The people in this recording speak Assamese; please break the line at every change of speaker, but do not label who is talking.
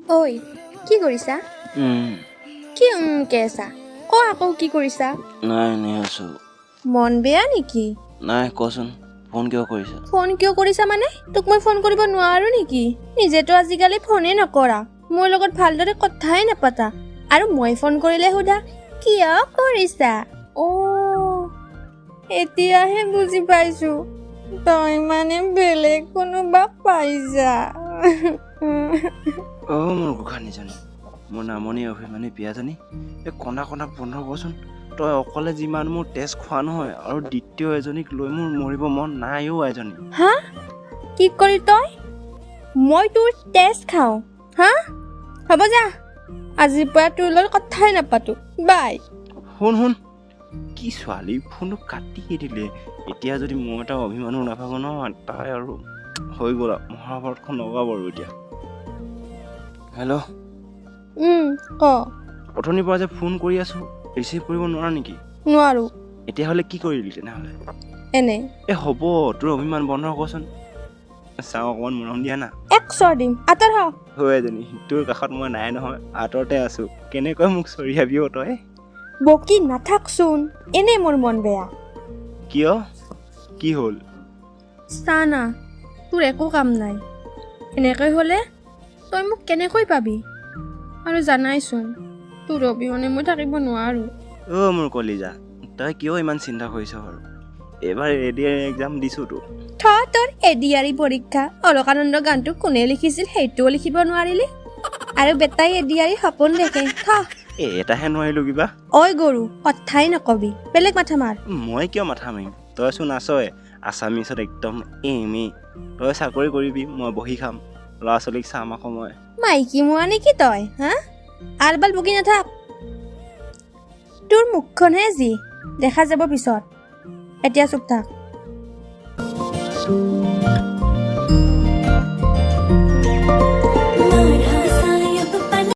ঐ, কি কৰিছা? কি কে আছা? ক আকৌ, কি কৰিছা?
নাই, এনেই আছোঁ।
মন বেয়া নেকি?
নাই, কচোন, ফোন কিয় কৰিছা?
ফোন কিয় কৰিছা মানে? তোক মই ফোন কৰিব নোৱাৰো নেকি? নিজেতো আজিকালি ফোনেই নকৰা, মোৰ লগত ভালদৰে কথাই নাপাতা, আৰু মই ফোন কৰিলে সোধা কিয় কৰিছা। অ' এতিয়াহে বুজি পাইছো, তই মানে বেলেগ কোনোবা পাইছা।
অ' মোৰ গোসাঁনীজনী, মোৰ নামনি অভিমানী পিয়াজনী, এই কন্দা কন্দা বন্ধ কৰচোন। তই অকলে যিমান মোৰ তেজ খোৱা নহয়, আৰু দ্বিতীয় এজনীক লৈ মোৰ মৰিব মন নাই অ' এজনী।
হা, কি কৰি তই? মই তোৰ তেজ খাওঁ? হা, হ'ব যা, আজিৰ পৰা তোৰ লগত কথাই নাপাতো, বাই।
শুন শুন, কি ছোৱালী, ফোনটো কাটিয়ে দিলে। এতিয়া যদি মই এটা অভিমানো নাভাগো নহয়, তাই আৰু হৈ গ'ল আৰু, মহাভাৰতখন লগাব আৰু এতিয়া। হেল্ল'।
ক।
অথনিৰ পৰা যে ফোন কৰি আছোঁ, ৰিচিভ কৰিব নোৱাৰা নেকি?
নোৱাৰো।
এতিয়াহ'লে কি কৰিলি তেনেহ'লে?
এনে।
এই হ'ব, তোৰ অভিমান বন্ধ কৰচোন, চাওঁ অকণমান মৰম দিয়া না।
এক চৰ দিম, আঁতৰ হ।
হৈ এজনী, তোৰ কাষত মই নাই নহয়, আঁতৰতে আছোঁ, কেনেকৈ মোক চৰিয়াবি অ' তই?
বকি নাথাকচোন, এনেই মোৰ মন বেয়া।
কিয়, কি হ'ল?
চা না, তোৰ একো কাম নাই, এনেকৈ হ'লে তই মোক কেনেকৈ পাবি? আৰু জানাইচোন, তোৰ অবিহনে মই থাকিব নোৱাৰো।
অ' মোৰ কলিজা, তই কিয় ইমান চিন্তা কৰিছ বাৰু? এইবাৰ এ ডি আৰ এক্সাম দিছোঁতো।
থ তোৰ এ ডি আৰ ই পৰীক্ষা। অলকানন্দ গানটো কোনে লিখিছিল সেইটোও লিখিব নোৱাৰিলি, আৰু বেটাই এ ডি আৰ ই সপোন দেখে। থ।
এই এটাহে নোৱাৰিলোঁ কিবা।
ঐ গৰু, কথাই নকবি, বেলেগ মাথা মাৰ।
মই কিয় মাথা মাৰিম? তইচোন আছই আছামিছত একদম এম এ। তই চাকৰি কৰিবি, মই বহি খাম, ল'ৰা ছোৱালীক চাম আকৌ মই।
মাইকী মোৱা নেকি তই? হা, আল বাল বকি নাথাক। তোৰ মুখখনহে যি দেখা যাব পিছত, এতিয়া চুপ থাক।